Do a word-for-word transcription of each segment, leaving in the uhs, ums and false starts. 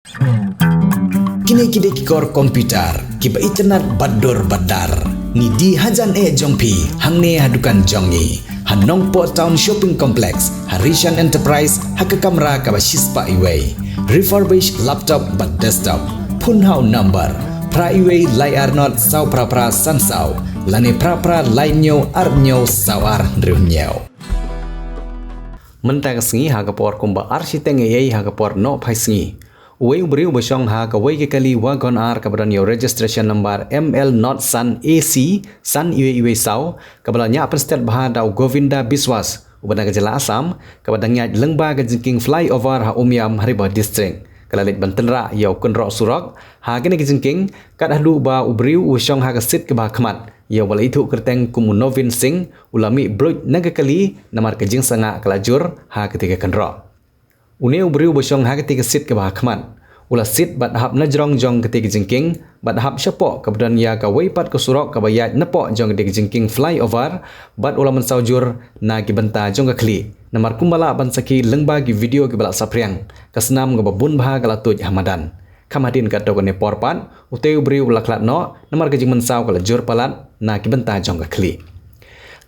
Kine ki dei ki kor computer kiba itynnad bad dur bad dar. Ngi die hajan eh jong phi hangne ha dukan jong ngi ha Nongpoh Town Shopping Complex, ha Rishan Enterprise, ha ka kamra kaba shispah iwei. Refurbish laptop bad desktop. Phone ha u number phra iwei lai ar not saw phra phra san saw lane phra phra lai hynñiew ar hynñiew saw ar hynriew hynñiew. Mynta ka sngi ha ka por kumba ar shiteng eiei ha ka por nohphai sngi, uwei u briew uba shong ha kawei ka kali WagonR kaba don ïa u registration number M L not san A C san iwei iwei saw, kaba la ñiah pynstet bha da u Govinda Biswas, uba na ka jylla Assam, kaba dang ïaid lyngba ka jingkieng flyover ha Umiam ha Ri Bhoi District, ka la leit ban tynrah ïa u kynroh surok ha kane ka jingkieng, kat haduh ba u briew u shong ha ka seat kaba ha khmat, ïa uba la ithuh kyrteng kum u Novin Singh, u la mih bluit na ka kali namar ka jingsangah ka la jur ha katei ka kynroh. Une u briew uba shong ha katei ka seat kaba ha khmat, u la siat bad hap na jrong jong katei ka jingkieng bad hap shapoh kaba don ïa kawei pat ka surok kaba ïaid napoh jong katei ka jingkieng flyover, bad u la mynsaw jur na ki bynta jong ka khlieh. Namar kumba lah ban sakhi lyngba ki video kiba la saphriang, ka snam kaba bun bha ka la tuid ha madan. Kham hadien katto katne por pat, utei u briew u la khlad noh namar ka jingmynsaw ka la jur palat na ki bynta jong ka khlieh.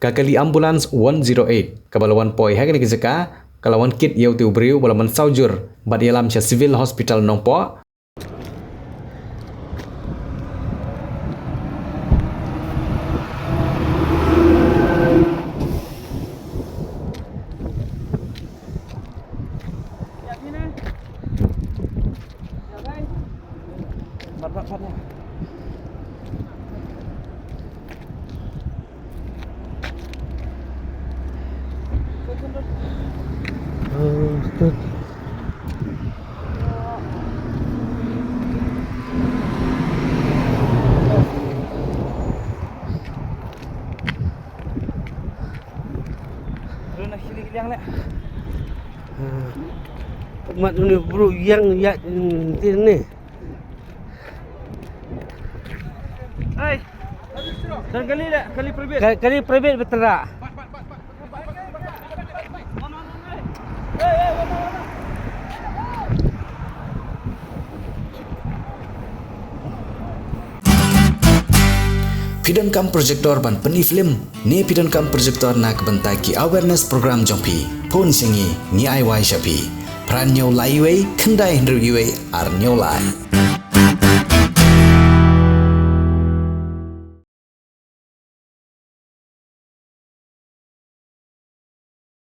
Ka kali ambulance one zero eight kaba la wan poi ha kane ka jaka ka la wan kit ïa utei u briew uba la mynsaw jur bad ïalam sha Civil Hospital Nongpoh. Mat ni bro yang ya ni. Hey. Dan kali le, kali private. Kali, kali private betul tak? Phi donkam projector ban pyni film ne phi donkam projector na ka bynta ki awareness program jong phi? Phone sha ngi, ngi ai wai sha phi. Phra hynñiew lai wei, khyndai hynriew wei, ar hynñiew lai.